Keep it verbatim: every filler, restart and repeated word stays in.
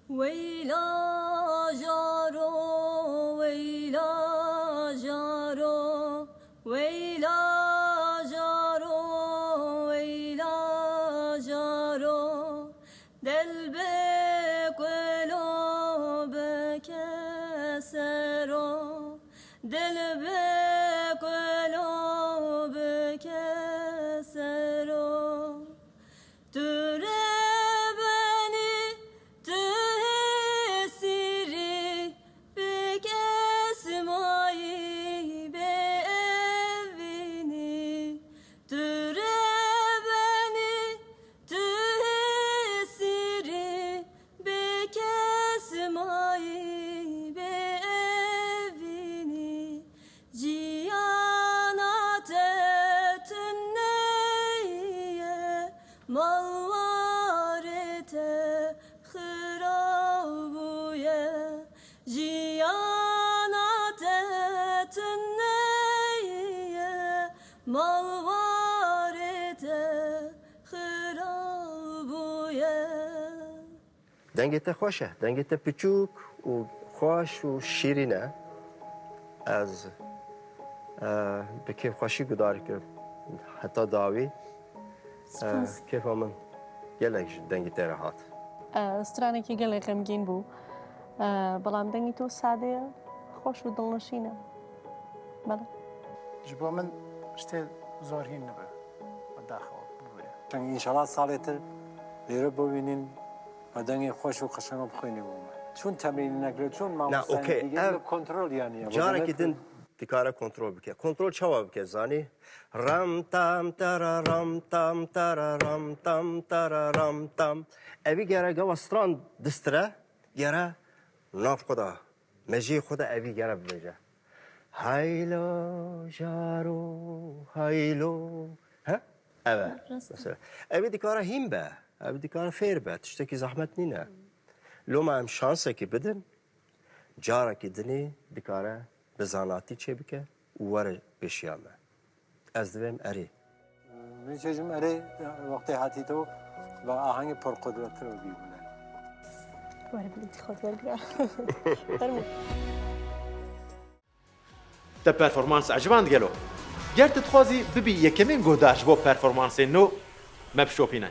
Weyla jaro, weyla jaro, weyla jaro, weyla jaro. Del bi kulo bike sero, del bi kulo bike sero. Tu rê benî, tu hêsîrî, bi kes mayî bê evînî. Tu rê benî, tu hêsîrî, bi kes mayî bê evînî. Jiyana te tune ye, malwarê te xirab bûye. Jiyana te tune ye, malwarê te xirab bûye. Dengê te xweş e. Dengê te piçûk û xweş û şîrîn e. Ez, e, bi kêfxweşî guhdar dikim heta dawî. E, Spas. Kêfa min gelek ji dengê te re hat. E, stranekî gelek xemgîn bû. E, belam dengê to sade ye, xweş û dilnişîn e. Bele. Ji bo min tiştê zor hîn nibe. Daxewa bûye. Çend înşallah salê te lêre bibînin, ma dengê xweş û qeşenga bixwînî bo me. Çûn temrîn nekiriye, çûn Na, mamostayên okey, dîgir ev li kontrol yanî. Carekî din dikare kontrol bike. Kontrol çawa bike, zanî? Ram tam tara ram tam tara ram tam tara ram tam. Evî gere gava stran distire, gere nav xwe da, mejiyê xwe da evî gere bibêje. Haylo, jaro, haylo. He? Ev e. Rast e. Mesela, evî dikare hîn be, evî dikare fêr be, tiştekî zehmet nîne. Loma em şansekî bidin, carekî dinê dikare bi zanatî çêbike û were pêşiya me. Ez divêm erê. Min çêjim erê, wextê hatî to ve ahengê pir qudrettir û bî bûne. Were bilîtî xwe wergira. Fermo. Te performans eciband gelo? Ger tu dixwazî bibî yekemîn guhdar ji bo performansên nû, me bişopîne.